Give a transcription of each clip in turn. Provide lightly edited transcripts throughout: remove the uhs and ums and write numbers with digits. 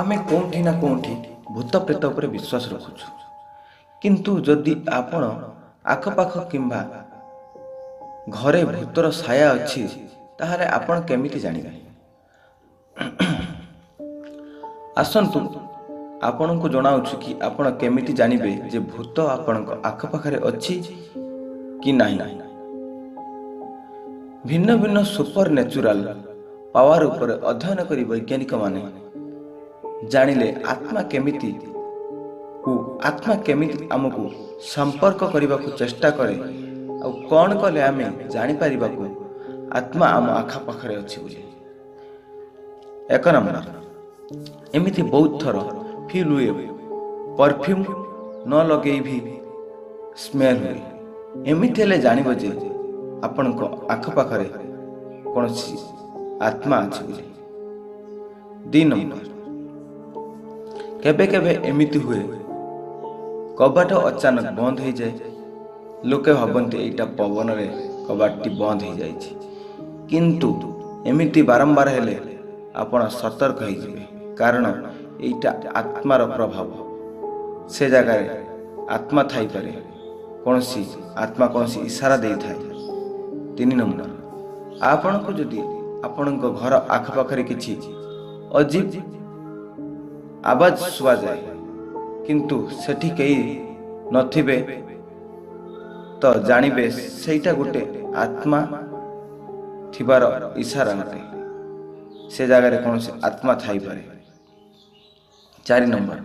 ଆମେ କେଉଁଠି ନା କେଉଁଠି ଭୂତ ପ୍ରେତ ଉପରେ ବିଶ୍ୱାସ ରଖୁଛୁ, କିନ୍ତୁ ଯଦି ଆପଣ ଆଖପାଖ କିମ୍ବା ଘରେ ଭୂତର ଛାୟା ଅଛି, ତାହେଲେ ଆପଣ କେମିତି ଜାଣିବେ? ଆସନ୍ତୁ ଆପଣଙ୍କୁ ଜଣାଉଛୁ କି ଆପଣ କେମିତି ଜାଣିବେ ଯେ ଭୂତ ଆପଣଙ୍କ ଆଖପାଖରେ ଅଛି କି ନାହିଁ। ଭିନ୍ନ ଭିନ୍ନ ସୁପର ନ୍ୟାଚୁରାଲ ପାୱାର ଉପରେ ଅଧ୍ୟୟନ କରି ବୈଜ୍ଞାନିକମାନେ ଜାଣିଲେ ଆତ୍ମା କେମିତି ଆମକୁ ସମ୍ପର୍କ କରିବାକୁ ଚେଷ୍ଟା କରେ ଆଉ କ'ଣ କଲେ ଆମେ ଜାଣିପାରିବାକୁ ଆତ୍ମା ଆମ ଆଖପାଖରେ ଅଛି ବୋଲି। 1 ନମ୍ବର, ଏମିତି ବହୁତ ଥର ଫିଲ୍ ହୁଏ, ପରଫ୍ୟୁମ୍ ନ ଲଗେଇ ବି ସ୍ମେଲ୍ ହୁଏ। ଏମିତି ହେଲେ ଜାଣିବ ଯେ ଆପଣଙ୍କ ଆଖପାଖରେ କୌଣସି ଆତ୍ମା ଅଛି ବୋଲି। 2 ନମ୍ବର, କେବେ କେବେ ଏମିତି ହୁଏ, କବାଟ ଅଚାନକ ବନ୍ଦ ହେଇଯାଏ। ଲୋକେ ଭାବନ୍ତି ଏଇଟା ପବନରେ କବାଟଟି ବନ୍ଦ ହେଇଯାଇଛି, କିନ୍ତୁ ଏମିତି ବାରମ୍ବାର ହେଲେ ଆପଣ ସତର୍କ ହେଇଯିବେ, କାରଣ ଏଇଟା ଆତ୍ମାର ପ୍ରଭାବ। ସେ ଜାଗାରେ ଆତ୍ମା ଥାଇପାରେ, କୌଣସି ଆତ୍ମା କୌଣସି ଇସାରା ଦେଇଥାଏ। 3 ନମ୍ବର, ଆପଣଙ୍କୁ ଯଦି ଆପଣଙ୍କ ଘର ଆଖପାଖରେ କିଛି ଅଜୀବ ଆବାଜ ଶୁଭାଯାଏ, କିନ୍ତୁ ସେଠି କେହି ନଥିବେ, ତ ଜାଣିବେ ସେଇଟା ଗୋଟେ ଆତ୍ମା ଥିବାର ଇସାରା ଅଟେ। ସେ ଜାଗାରେ କୌଣସି ଆତ୍ମା ଥାଇପାରେ। 4 ନମ୍ବର,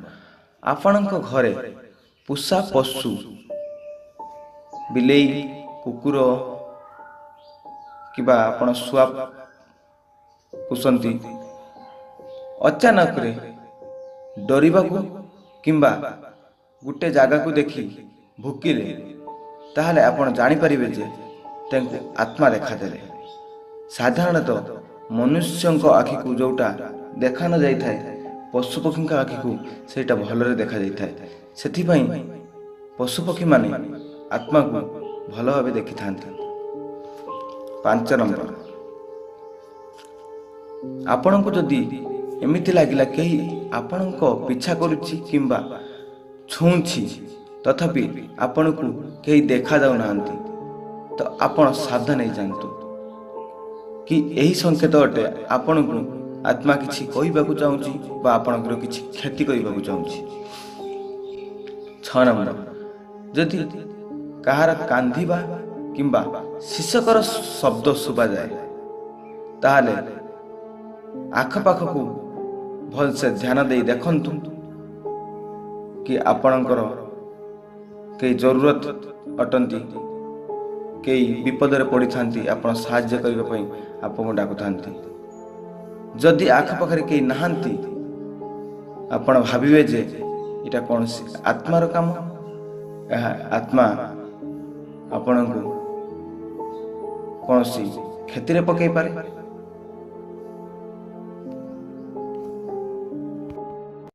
ଆପଣଙ୍କ ଘରେ ପୋଷା ପଶୁ ବିଲେଇ, କୁକୁର କିମ୍ବା ଆପଣ ଶୁଆ ପୋଷନ୍ତି, ଅଚାନକରେ ଡରିବାକୁ କିମ୍ବା ଗୋଟେ ଜାଗାକୁ ଦେଖି ଭୁକିଲେ, ତାହେଲେ ଆପଣ ଜାଣିପାରିବେ ଯେ ତାଙ୍କୁ ଆତ୍ମା ଦେଖାଦେଲେ। ସାଧାରଣତଃ ମନୁଷ୍ୟଙ୍କ ଆଖିକୁ ଯେଉଁଟା ଦେଖା ନ ଯାଇଥାଏ, ପଶୁପକ୍ଷୀଙ୍କ ଆଖିକୁ ସେଇଟା ଭଲରେ ଦେଖାଯାଇଥାଏ। ସେଥିପାଇଁ ପଶୁପକ୍ଷୀମାନେ ଆତ୍ମାକୁ ଭଲ ଭାବେ ଦେଖିଥାନ୍ତି। 5 ନମ୍ବର, ଆପଣଙ୍କୁ ଯଦି ଏମିତି ଲାଗିଲା କେହି ଆପଣଙ୍କ ପିଛା କରୁଛି କିମ୍ବା ଛୁଉଁଛି, ତଥାପି ଆପଣଙ୍କୁ କେହି ଦେଖାଯାଉନାହାନ୍ତି, ତ ଆପଣ ସାବଧାନ ହେଇଯାଆନ୍ତୁ କି ଏହି ସଂକେତ ଅଟେ, ଆପଣଙ୍କୁ ଆତ୍ମା କିଛି କହିବାକୁ ଚାହୁଁଛି ବା ଆପଣଙ୍କର କିଛି କ୍ଷତି କରିବାକୁ ଚାହୁଁଛି। 6 ନମ୍ବର, ଯଦି କାହାର କାନ୍ଦିବା କିମ୍ବା ଶିଶକର ଶବ୍ଦ ଶୁଭାଯାଏ, ତାହେଲେ ଆଖପାଖକୁ ଭଲସେ ଧ୍ୟାନ ଦେଇ ଦେଖନ୍ତୁ କି ଆପଣଙ୍କର କେହି ଜରୁରତ ଅଟନ୍ତି, କେହି ବିପଦରେ ପଡ଼ିଥାନ୍ତି, ଆପଣ ସାହାଯ୍ୟ କରିବା ପାଇଁ ଆପଣଙ୍କୁ ଡାକୁଥାନ୍ତି। ଯଦି ଆଖପାଖରେ କେହି ନାହାନ୍ତି, ଆପଣ ଭାବିବେ ଯେ ଏଇଟା କୌଣସି ଆତ୍ମାର କାମ, ଏହା ଆତ୍ମା ଆପଣଙ୍କୁ କୌଣସି କ୍ଷତିରେ ପକାଇପାରେ।